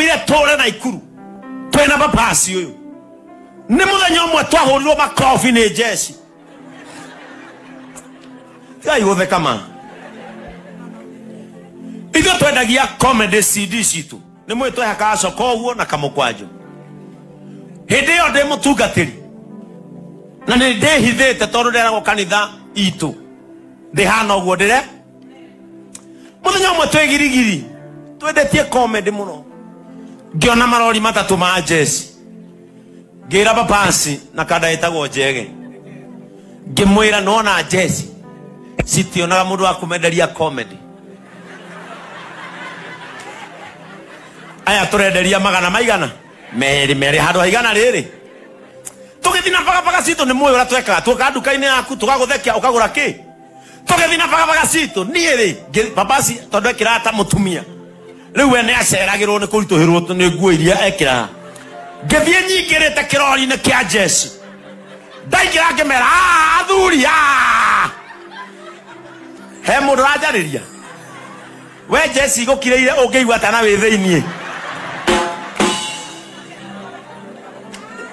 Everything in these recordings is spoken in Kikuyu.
Gĩatũmire tũre Naikuru twĩna babasi ũyũ. Nĩ mũthenya ũmwe twahũrirwo makobi nĩ jeshi. Tigai gũtheka ma. Ithuĩ twendagia comedy CD citũ. Nĩ mũĩ twehakaga coka ũguo na kamũkwanjũ. Hĩndĩ ĩyo ndĩ mũtungatĩri na nĩ ndĩhithĩte tondũ nderagwo kanitha itũ ndĩhana ũguo ndĩre. Mũthenya ũmwe twĩ Girigiri twendetie comedy mũno, ngĩona marori matatũ ma jeshi, ngĩra babasi na kanda ĩtagwo Njege, ngĩmwĩra nona jeshi citionaga mũndũ wa kũmenderia comedy. Aya tũrenderia magana maigana merĩ merĩ handũ haigana rĩrĩ. Tũgĩthiĩ na bagabaga citũ nĩ mũĩ ũrĩa twekaga, tũkaga nduka-inĩ yaku tũgagũthekia ũkagũra kĩ. Tũgĩthiĩ na bagabaga citũ niĩ rĩ babasi tondũ ekĩraga ta mũtumia rĩu we nĩ aceragĩrwo nĩ kũritũhĩrwo nĩ nguo iria ekĩraga. Ngĩthiĩ nyingĩrĩte kĩrori-inĩ kĩa jeshi, ndaingĩra ngĩmera athuri he mũndũ ũranjarĩria we jeshi gũkirĩire ũngĩigua tana wĩ thĩiniĩ.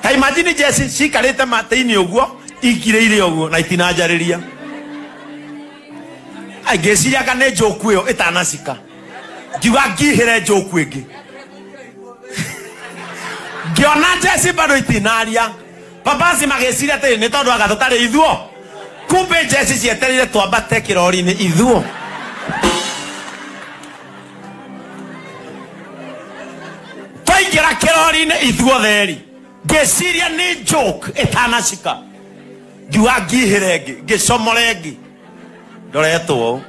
Ta imagine jeshi cikarĩte matĩ-inĩ ũguo ikirĩire ũguo na itinanjarĩria. Ngĩciria anga nĩ njoku ĩyo ĩtanacika, ngiuga ngihĩre njoku ĩngĩ. Ngĩona jeshi bado itinaria. Babasi magĩciria atĩrĩ nĩ tondũ anga tũtarĩ ithuo, kumbe jeshi cietereire twambate kĩrori-inĩ ithuo. Twaingĩra kĩrori-inĩ ithuothe erĩ, ngĩciria nĩ joke ĩtanacika, ngiuga ngihĩre ĩngĩ, ngĩcomora ĩngĩ ndoretwo ũũ.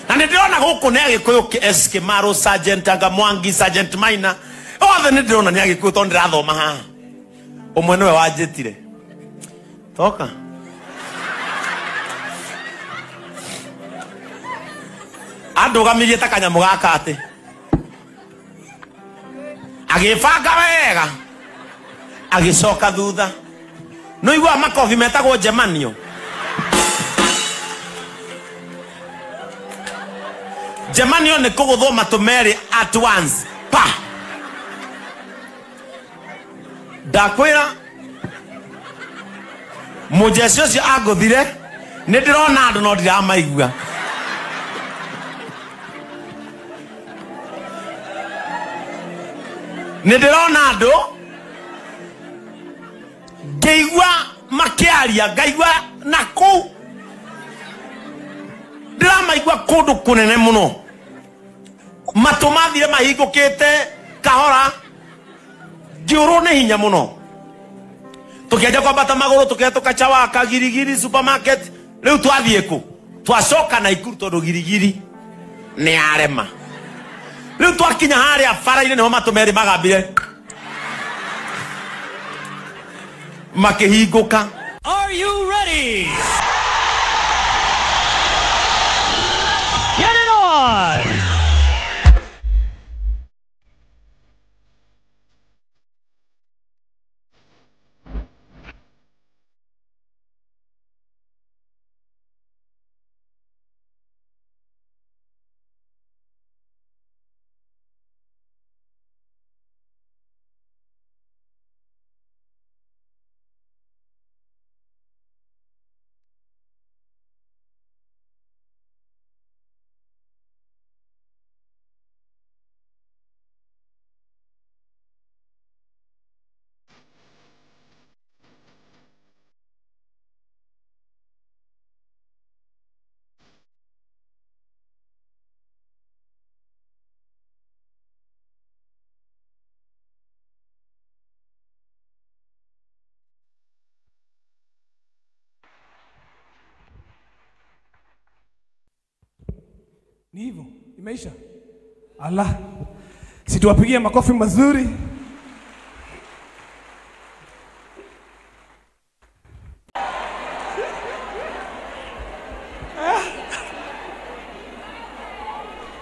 Na nĩ ndĩrona gũkũ nĩ Agĩkũyũ SK Maru, Sergeant Anga Mwangi, Sergeant Maina, othe nĩ ndĩrona nĩ Agĩkũyũ tondũ ndĩrathoma haha. Ũmwe nĩwe wanjĩtire toka andũgamirie ta kanyamũ gaka atĩ agĩbanga wega agĩcoka thutha. No igua makobi metagwo njemanio. Njemanio nĩ kũgũthwo matũ merĩ at once pa. Ndakwĩra mũjeshi ũcio angũthire nĩ ndĩrona andũ no ndiramaigua. Nĩ ndĩrona andũ ngĩigua makĩaria, ngaigua na kũu ndĩramaigua kũndũ kũnene mũno. Matũ mathire mahingũkĩte kahora, ngĩũrwo nĩ hinya mũno. Tũkĩanjia kwambata magũrũ, tũkĩhetũka Chawaka, Girigiri supermarket. Rĩu twathiĩ kũ? Twacoka Naikuru tondũ Girigiri nĩ arema. Rĩu twakinya harĩa bara-inĩ nĩho matũ merĩ magambire makĩhingũka. Are you ready? Get it on! Ni hivyo, imeisha. Allah, situwapigie makofi mazuri.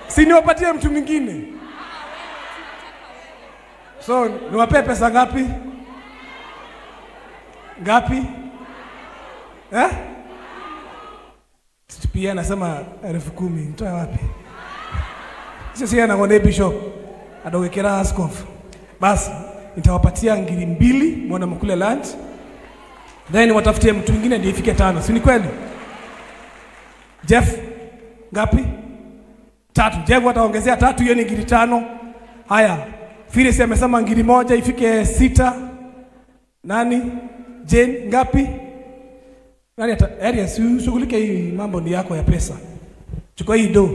Si niwapatie mtu mwingine. So, niwapee pesa ngapi? Ngapi? Eh? Pia nasema 10,000, nitoe wapi? Sisi yana ngone bishop. Andå askofu. Basi nitawapatia 2,000 mwana mkule lunch. Then watafutie mtu mwingine ndiye ifike 5. Si ni kweli? Jeff ngapi? 3. Jeff wataongezea 3, hiyo ni 5,000. Haya, Phyllis amesema 1,000 ifike 6. Nani? Jane ngapi? Nani ata Arias, ushughulike hii mambo ni yako ya pesa. Chukua hii do.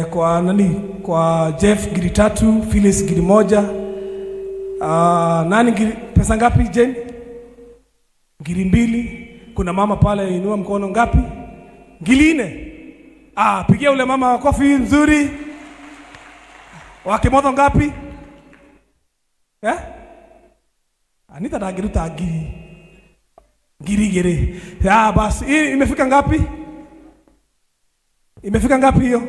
Kwa nani? Kwa Jeff 3,000, Phyllis 1,000. Nani pesa ngapi Jane? 2,000. Kuna mama pale inua mkono ngapi? 4,000. Ah, pigia ule mama kofi nzuri. Wakimotho ngapi? Eh? Anita ndagiruta 1,000. Ah, basi hii imefika ngapi? Imefika ngapi hiyo?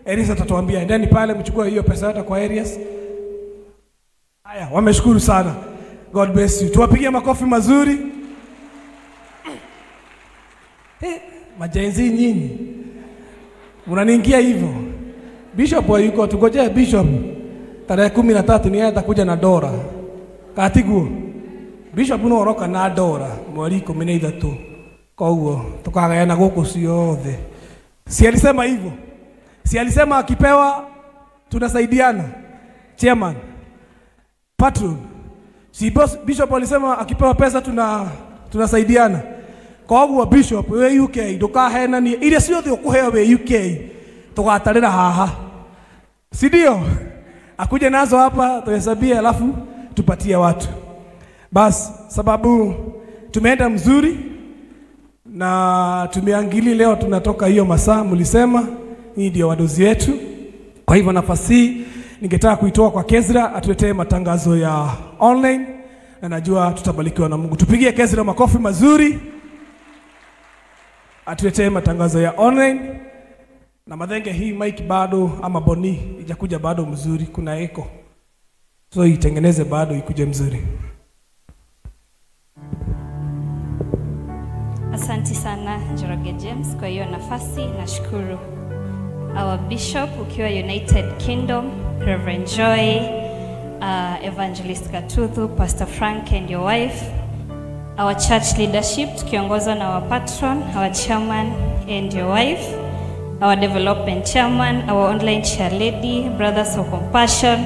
Arias atatuambia. Endeni pale mchukue hiyo pesa yote kwa Arias. Haya, wameshukuru sana. God bless you. Tuwapigie makofi mazuri. Majenzi nyinyi. Mnaniingia hivyo. Bishop yuko, tugojee Bishop. Tarehe 13 ni yeye atakuja na dora. Katiguo. Bishop no oroka na dora mweri 13. Koguo tukagayana guku ciothe. Si alisema hivyo? Si alisema akipewa tunasaidiana? Chairman, patron. Si Bishop alisema akipewa pesa tunasaidiana. Koguo Bishop we UK ndukahenanie iria ciothe ukuheo we UK tugatarira haha. Si ndio? Akuje nazo hapa tuhesabie alafu tupatie watu. Bas, sababu tumeenda mzuri na tumeangili leo tunatoka hiyo masaa mlisema hii ndio wadozi wetu. Kwa hivyo nafasi ningetaka kuitoa kwa Kezra atuletee matangazo ya online na najua tutabarikiwa na Mungu. Tupigie Kezra makofi mazuri. Atuletee matangazo ya online. Na madhenge hii mic bado ama boni ijakuja bado mzuri, kuna echo. So itengeneze bado ikuje mzuri. Asante sana Njoroge James kwa hiyo nafasi, nashukuru. Our Bishop ukiwa United Kingdom, Reverend Joy, Evangelist Katuthu, Pastor Frank and your wife, our church leadership tukiongozwa na our patron, our chairman and your wife, our development chairman, our online chair lady, Brothers of Compassion,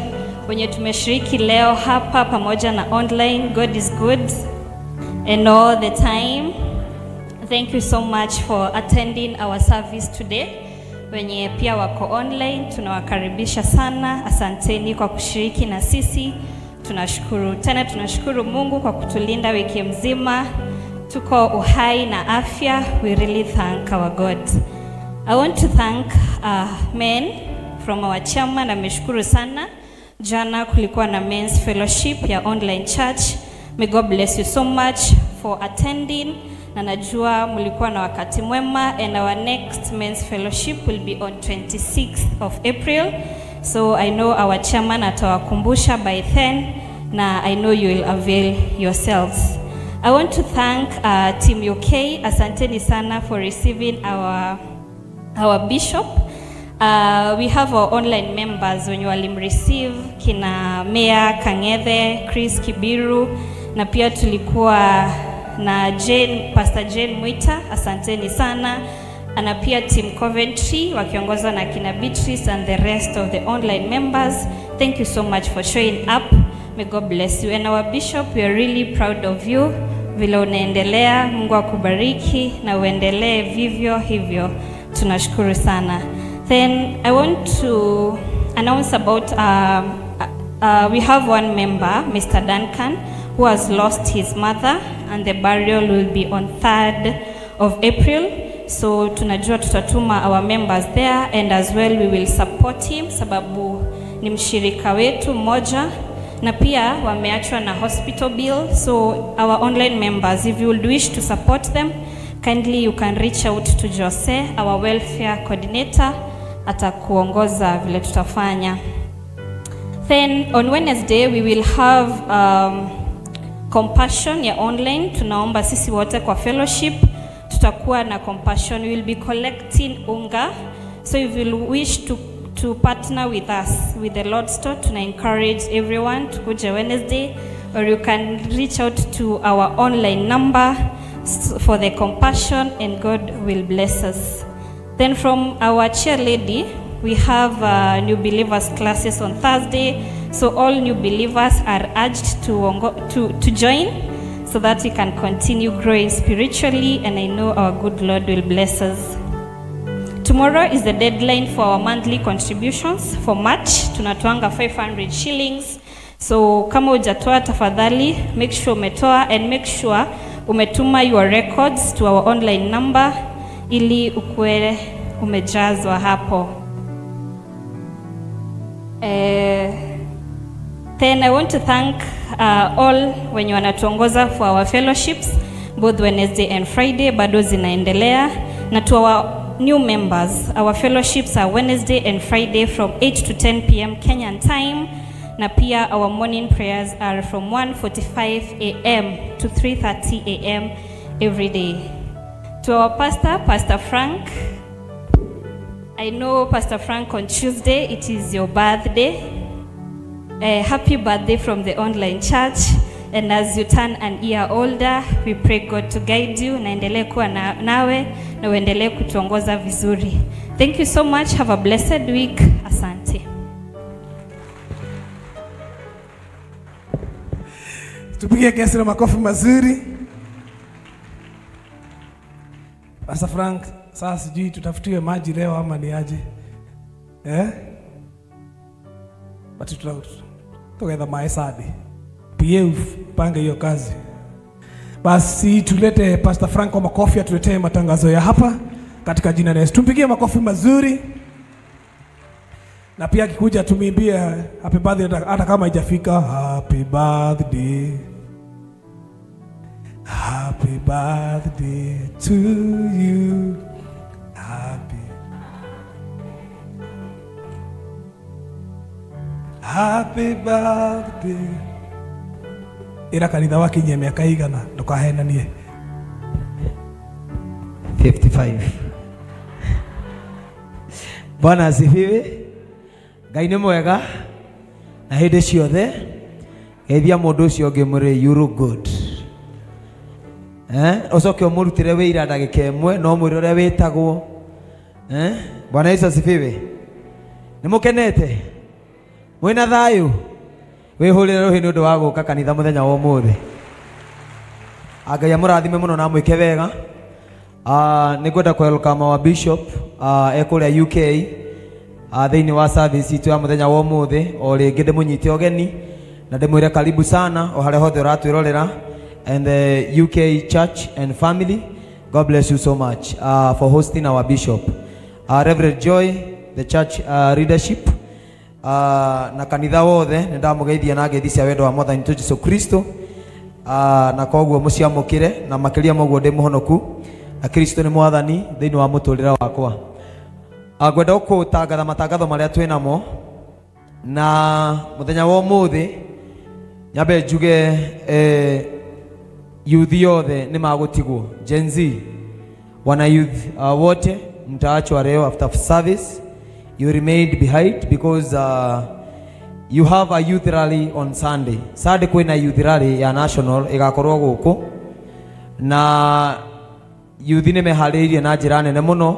wenye tumeshiriki leo hapa pamoja na online. God is good and all the time. Thank you so much for attending our service today. Wenye pia wako online, tunawakaribisha sana. Asanteni kwa kushiriki na sisi. Tunashukuru tena, tunashukuru Mungu kwa kutulinda wiki mzima. Tuko uhai na afya. We really thank our God. I want to thank men from our chairman. Ameshukuru sana. Jana kulikuwa na men's fellowship ya online church. May God bless you so much for attending. Na najua mlikuwa na wakati mwema, and our next men's fellowship will be on 26th of April. So I know our chairman atawakumbusha by then, na I know you will avail yourselves. I want to thank Team UK. Asanteni sana for receiving our bishop. We have our online members wenye walimreceive, kina Mea Kangethe, Chris Kibiru, na pia tulikuwa na Jane, Pastor Jane Mwita, asanteni sana. Na pia Team Coventry wakiongozwa na kina Beatrice and the rest of the online members. Thank you so much for showing up. May God bless you. And our bishop, we are really proud of you. Vile unaendelea, Mungu akubariki na uendelee vivyo hivyo. Tunashukuru sana. Then I want to announce about we have one member, Mr. Duncan, who has lost his mother, and the burial will be on 3rd of April. So tunajua tutatuma our members there, and as well we will support him sababu ni mshirika wetu mmoja, na pia wameachwa na hospital bill. So our online members, if you would wish to support them, kindly you can reach out to Jose, our welfare coordinator, atakuongoza vile tutafanya. Then on Wednesday we will have compassion ya online. Tunaomba sisi wote kwa fellowship tutakuwa na compassion. We will be collecting unga. So if you wish to to partner with us with the Lord's Store. Tuna encourage everyone to kuja Wednesday, or you can reach out to our online number for the compassion, and God will bless us. Then from our chair lady, we have new believers classes on Thursday. So all new believers are urged to join so that we can continue growing spiritually, and I know our good Lord will bless us. Tomorrow is the deadline for our monthly contributions for March. Tunatoanga 500 shillings. So kama hujatoa tafadhali make sure umetoa, and make sure umetuma your records to our online number ili ukue umejazwa hapo. Then I want to thank all wenye wanatuongoza for our fellowships both Wednesday and Friday, bado zinaendelea, na to our new members, our fellowships are Wednesday and Friday from 8 to 10 p.m. Kenyan time, na pia our morning prayers are from 1:45 a.m. to 3:30 a.m. every day. To our pastor, Pastor Frank, I know Pastor Frank, on Tuesday it is your birthday. Happy birthday from the online church. And as you turn an year older, we pray God to guide you, na endelee kuwa nawe, na uendelee kutuongoza vizuri. Thank you so much. Have a blessed week. Asante. Tupige kesi na makofi mazuri. Pastor Frank, sasa sijui tutafutiwe maji leo ama ni aje? Eh? But together my sadi. PF pange hiyo kazi. Basi tulete Pastor Frank kwa makofi, atuletee matangazo ya hapa katika jina la Yesu. Tumpigie makofi mazuri. Na pia akikuja tumiimbie happy birthday hata kama haijafika. Happy birthday. Happy birthday to you. Happy. Happy birthday. Ira kanitha wakinyia miaka igana ndukahenanie. 55. Bwana asifiwe. Ngai nĩ mwega na hĩndĩ ciothe. Geithia mũndũ ũcio ũngĩ mwĩre you look good. Ũcoke ũmũrutĩre wĩira ndagĩka ĩmwe no mwĩre ũrĩa wĩtagwo. Bwana Yesu asifiwe. Nĩ mũkenete? Mwĩna thayũ? Wĩhũrĩre rũhĩ nĩ ũndũ wa gũka kanitha mũthenya wa ũmũthĩ. Ngai amũrathime mũno na amwĩke wega. Nĩ ngwenda welcome our bishop e kũrĩa UK thĩinĩ wa service itũ ya mũthenya wa ũmũthĩ. O rĩngĩ ndĩmũnyite ũgeni na ndĩmwĩre karibu sana o harĩa hothe ũratwĩrorera, and the UK church and family. God bless you so much for hosting our bishop. Reverend Joy, the church leadership, na kanitha wothe nĩ ndamũgeithia na ngeithi cia wendo wa Mwathani witũ Jesu Kristo, na koguo mũciamũkĩre na makĩria moguo ndĩ mũhonoku na Kristo nĩ Mwathani thĩinĩ wa mũtũrĩre wakwa. Ngwenda gũtangatha matangatho marĩa twĩ namo na mũthenya wa ũmũthĩ. Nyambe njuge youth yothe nĩ magũtigwo, Gen Z, wana youth wote mtaachwa leo after service. You remained behind because you have a youth rally on Sunday. Sunday kwina youth rally ya national igakorwo guku, na youth nĩ meharĩirie na njĩra nene mũno,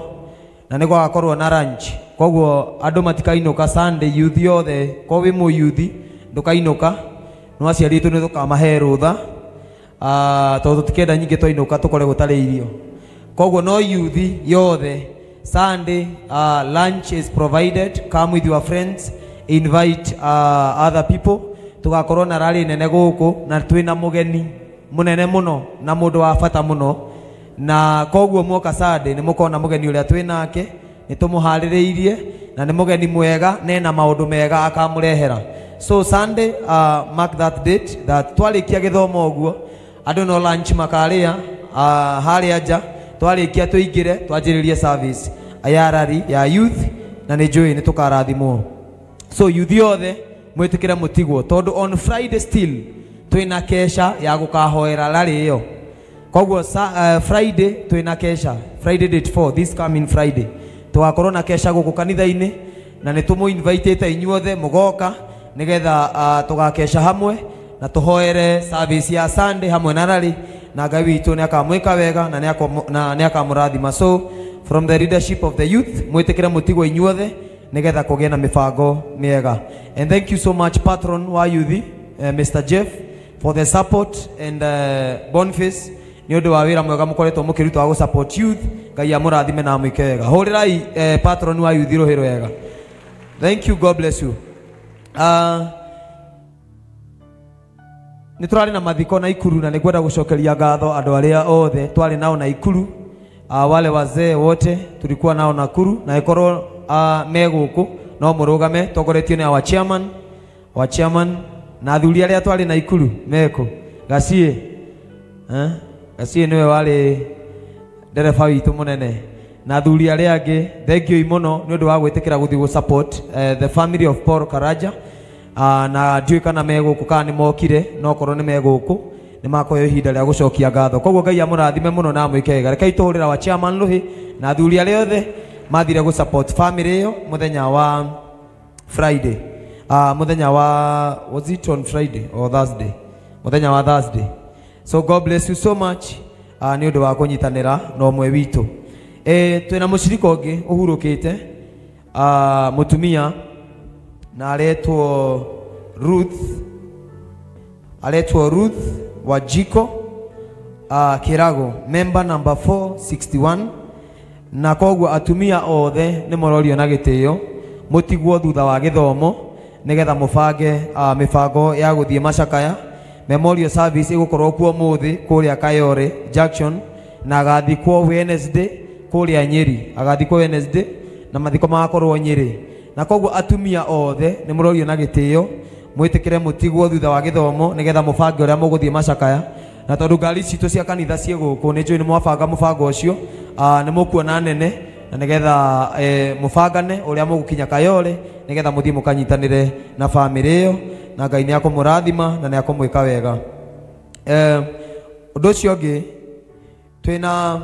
na nĩ gwagakorwo na lunch. Koguo andũ matikainũka Sunday, youth yothe, ko wĩ mũ youth ndũkainũka, no aciari aitũ nĩ tũkamahe rũtha, tondũ tũtikenda nyingĩ twainũka tũkore gũtarĩ irio. Koguo no youth yothe Sunday, lunch is provided. Come with your friends, invite other people. Tugakorwo na rally nene guku na twina mugeni munene muno na mundu wa bata muno, na koguo mwoka Sunday ni mukona mugeni uria twinake, ni tumuhaririirie na ni mugeni mwega nena maundu mega akamurehera. So Sunday, mark that date that twarikia githomo uguo andu no lunch makaria haria nja, twarikia tuingire twanjiririe service ya rally ya youth, na nĩ njũĩ nĩ tũkarathimwo. So youth yothe mwĩtĩkĩre mũtigwo, tondũ on Friday still twĩna kesha ya gũkahoera rally ĩyo. Koguo Friday twĩna kesha, Friday date 4, this coming Friday tũgakorwo na kesha gũkũ kanitha-inĩ, na nĩ tũmũ-invitĩte inyuothe mũgoka nĩgetha tũgakesha hamwe na tũhoere service ya Sunday hamwe na rally, na Ngai witũ nĩ akamwĩka wega na nĩ akamũrathima. So from the leadership of the youth, mwĩtĩkĩre mũtigwo inyuothe nĩgetha kũgĩe na mĩbango mĩega. And thank you so much patron wa youth, Mr. Jeff, for the support, and Boniface nĩ ũndũ wa wĩra mwega mũkoretwo mũkĩruta wa gũ support youth. Ngai amũrathime na amwĩke wega. Hũrĩrai patron wa youth rũhĩ rwega. Thank you, God bless you. Nĩ tũrarĩ na mathiko na Ikuru, na nĩ ngwenda gũcokeria ngatho andũ arĩa othe twarĩ nao na Ikuru, wale wazee wote tulikuwa nao Nakuru, na ikorwo me gũkũ no mũrũgame tongoretio nĩ our chairman na athuri arĩa twarĩ na Ikuru meko Gacie, Gacie nĩwe warĩ ndereba witũ mũnene, na athuri arĩa angĩ thank you mũno nĩ ũndũ wa gwĩtĩkĩra gũthiĩ gũ support the family of Paul Karaja. Na ndiũĩ kana me gũkũ kana nĩ mokire, no korwo nĩ me gũkũ nĩ makoya ihinda rĩa gũcokia ngatho. Koguo Ngai amũrathime mũno na amwĩke wega. Rekei tũhũrĩra wa chairman rũhĩ na athuri arĩa othe mathire gũ support family ĩyo mũthenya wa Friday. Mũthenya wa, was it on Friday or Thursday? Mũthenya wa Thursday. So God bless you so much nĩ ũndũ wa kũnyitanĩra na ũmwe witũ. Twĩna mũcirika ũngĩ ũhurũkĩte, mũtumia, na aretwo Ruth Wajiko, Kirago, member number 461. Na koguo atumia othe nĩ mũrorio na gĩtĩo mũtigwo thutha wa gĩthomo nĩgetha mũbange mĩbango ya gũthiĩ macakaya. Memorial service ĩgũkorwo kuo mũthĩ kũrĩa Kayore Junction, na agathikwo Wednesday kũrĩa Nyeri, agathikwo Wednesday na mathiko magakorwo Nyeri. Na koguo atumia othe nĩ mũrorio na gĩtĩo mwĩtĩkĩre mũtigwo thutha wa gĩthomo nĩgetha mũbange ũrĩa mũgũthiĩ macakaya. Na tondũ ngari citũ cia kanitha ciĩ gũkũ nĩ njũĩ nĩ mwabanga mũbango ũcio, nĩ mũkuona nene, na nĩgetha mũbangane ũrĩa mũgũkinya Kayore nĩgetha mũthiĩ mũkanyitanĩre na famĩlĩ ĩyo, na Ngai nĩ akũmũrathima na nĩ akũmwĩka wega. Ũndũ ũcio ũngĩ, twĩna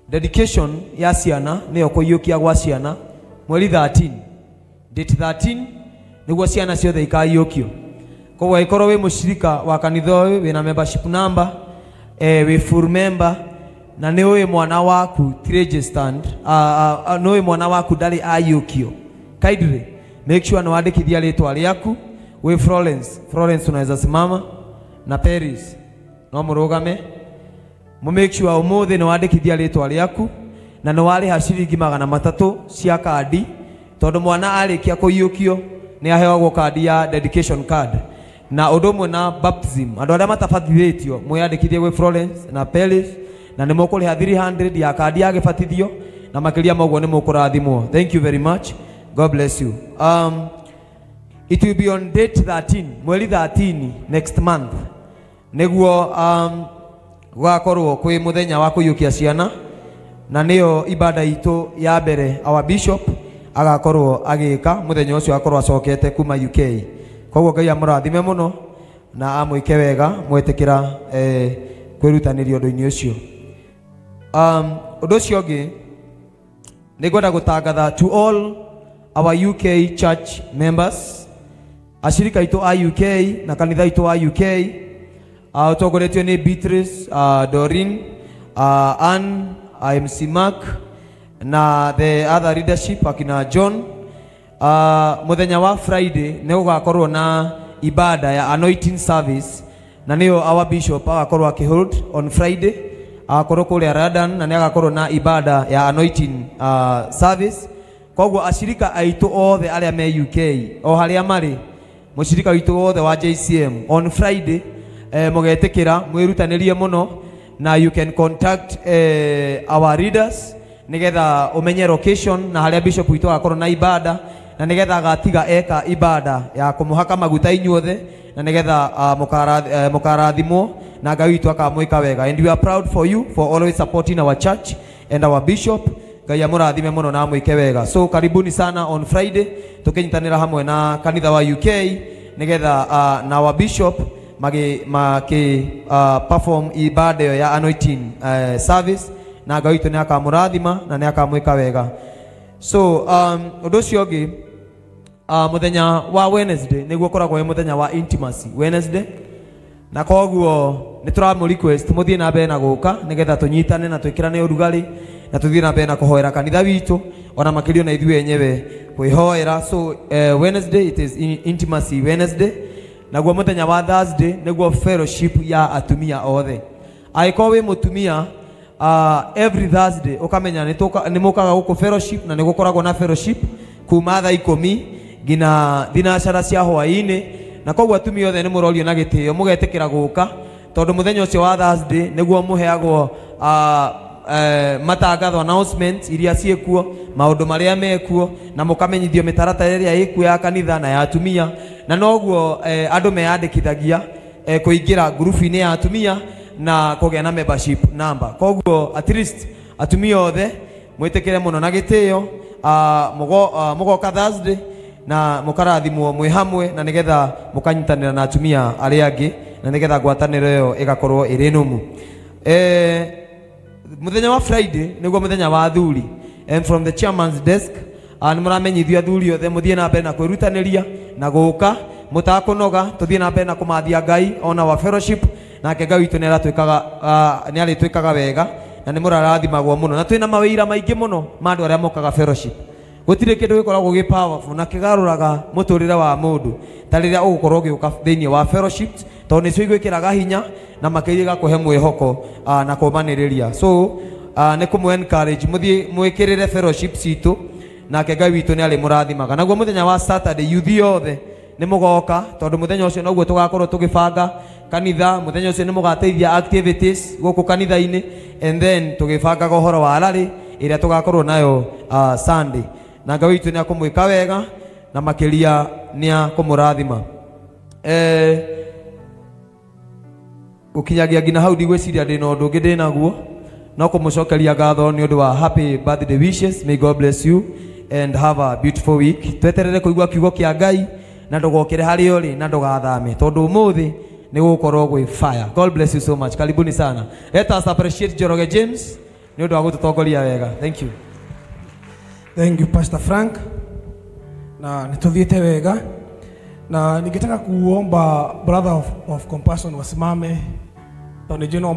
dedication ya ciana, nĩyo kũiyũkia gwa ciana mweri 13, date 13 nĩguo ciana ciothe ikaiyũkio. Koguo ĩkorwo wĩ mũcirika wa kanitha ũyũ, wĩna membership number, wĩ full member, na nĩ ũĩ mwana waku ti registered, nĩ ũĩ mwana waku ndarĩ aiyũkio, kindly make sure nĩ wandĩkithia rĩtwa rĩaku. Wĩ Florence unaweza simama, na Paris no mũrũgame, mũ make sure ũmũthĩ nĩ wandĩkithia rĩtwa rĩaku na nĩ warĩha ciringi 300 cia kandi, tondũ mwana arĩkia kũiyũkio nĩ aheagwo kandi ya dedication card. Na ũndũ ũmwe na baptism, andũ arĩa matabatithĩtio mwĩyandĩkithie gwĩ Florence na Paris, na nĩ mũkũrĩha 300 ya kandi ya gĩbatithio, na makĩria ma ũguo nĩ mũkũrathimwo. Thank you very much, God bless you. It will be on date 13, mweri 13 next month, nĩguo gũgakorwo kwĩ mũthenya wa kũiyũkia ciana, na nĩyo ibada itũ ya mbere our bishop agakorwo agĩka mũthenya ũcio, akorwo acokete kuma UK. Koguo Ngai amũrathime mũno na amwĩke wega mwetĩkĩra kwĩrutanĩria ũndũ-inĩ ũcio. Ũndũ ũcio ũngĩ nĩ ngwenda gũtangatha to all our UK church members, ashirika itũ a UK na kanitha itũ a UK, ũtongoretio nĩ Beatrice, Doreen, Ann, MC Mark na the other leadership akina John. Mũthenya wa Friday nĩ gũgakorwo na ibada ya anointing service, na nĩyo our bishop agakorwo akĩhold on Friday, agakorwo kũrĩa Radan, na nĩ agakorwo na ibada ya anointing service. Koguo ashirika aitũ othe arĩa me UK o harĩa marĩ, mũshirika witũ wothe wa JCM on Friday, mũgetĩkĩra mwĩrutanĩrie mũno, na you can contact our leaders nĩgetha ũmenye location na harĩa bishop witũ agakorwo na ibada, na nĩgetha agatiga eka ibada ya kũmũhaka maguta inyuothe, na nĩgetha mũkarathimwo na Ngai witũ akamwĩka wega. And we are proud for you for always supporting our church and our bishop. Ngai amũrathime mũno na amwĩke wega. So karibuni sana on Friday tũkĩnyitanĩra hamwe na kanitha wa UK nĩgetha na our bishop maki perform ibada ya anointing service, na Ngai witũ nĩ akamũrathima na nĩ akamwĩka wega. So ũndũ ũcio ũngĩ Muthenya wa Wednesday niguo koragwo wi muthenya wa intimacy Wednesday, na koguo nĩ tũramũ request mũthiĩ na mbere na gũka nĩgetha tũnyitane na twĩkĩrane ũrugarĩ na tũthiĩ na mbere na kũhoera kanitha witũ ona makĩria na ithuĩ enyewe kwĩhoera. So Wednesday it is intimacy Wednesday. Naguo mũthenya wa Thursday nĩguo fellowship ya atumia othe. Angĩkorwo wĩ mũtumia, every Thursday ũkamenya nĩ mũkaga gũkũ fellowship, na nĩ gũkoragwo na fellowship kuma thaa 10 nginya thinacara cia hwaĩ-inĩ, na koguo atumia othe nĩ mũrorio na gĩtĩo mũgetĩkĩra gũka tondũ mũthenya ũcio wa Thursday nĩguo mũheagwo matangatho, announcements iria ciĩkuo, maũndũ marĩa mekuo, na mũkamenyithio mĩtaratara ĩrĩa ĩkuo ya kanitha na ya atumia, na noguo andũ meyandĩkithagia kũingĩra ngurubu-inĩ ya atumia na kũgĩa na membership number. Koguo at least atumia othe mwĩtĩkĩre mũno na gĩtĩo, mũgoka Thursday na mũkarathimwo mwĩ hamwe, na nĩgetha mũkanyitanĩra na atumia arĩa angĩ, na nĩgetha ngwatanĩro ĩyo ĩgakorwo ĩrĩ nũmu. Muthenya wa Friday nĩguo muthenya wa athuri, and from the chairman's desk nĩ mũramenyithio athuri othe mũthiĩ na mbere na kwĩrutanĩria na gũka mũtakũnoga, tũthiĩ na mbere na kũmathia Ngai ona wa fellowship, nake Ngai witũ nĩ arĩtwĩkaga wega na nĩ mũrarathimagwo mũno, na twĩna mawĩira maingĩ mũno ma andũ arĩa mokaga fellowship. Gũtirĩ kĩndũ gĩkoragwo gĩ powerful na kĩgarũraga mũtũrĩre wa mũndũ ta rĩrĩa ũgũkorwo ũgĩũka thĩinĩ wa fellowship, tondũ nĩcio igwĩkĩraga hinya na makĩria igakũhe mwĩhoko na kũmanĩrĩria. So nĩ kũmũ encourage mũthiĩ mwĩkĩrĩre fellowship citũ, nake Ngai witũ nĩ arĩmũrathimaga. Naguo mũthenya wa Saturday youth yothe nĩ mũgoka, tondũ mũthenya ũcio noguo tũgakorwo tũgĩbanga kanitha. Mũthenya ũcio nĩ mũgateithia activities gũkũ kanitha-inĩ, and then tũgĩbangaga ũhoro wa rally ĩrĩa tũgakorwo nayo Sunday, na Ngai witũ nĩ akũmwĩka wega na makĩria nĩ akũmũrathima. Gũkinyagia nginya hau ndigwĩciria ndĩna ũndũ ũngĩ ndĩnaguo, no kũmũcokeria ngatho nĩ ũndũ wa happy birthday wishes. May God bless you and have a beautiful week. Tweterere kũigua kiugo kĩa Ngai na ndũgokĩre harĩa ũrĩ na ndũgathame, tondũ ũmũthĩ nĩ gũgũkorwo gwĩ fire. God bless you so much. Karibuni sana. Let us appreciate Njoroge James nĩ ũndũ wa gũtũtongoria wega. Thank you. Thank you Pastor Frank, na nituthiĩte wega, na ningetaka kuomba brother of compassion wasimame tondũ nĩ njũĩ no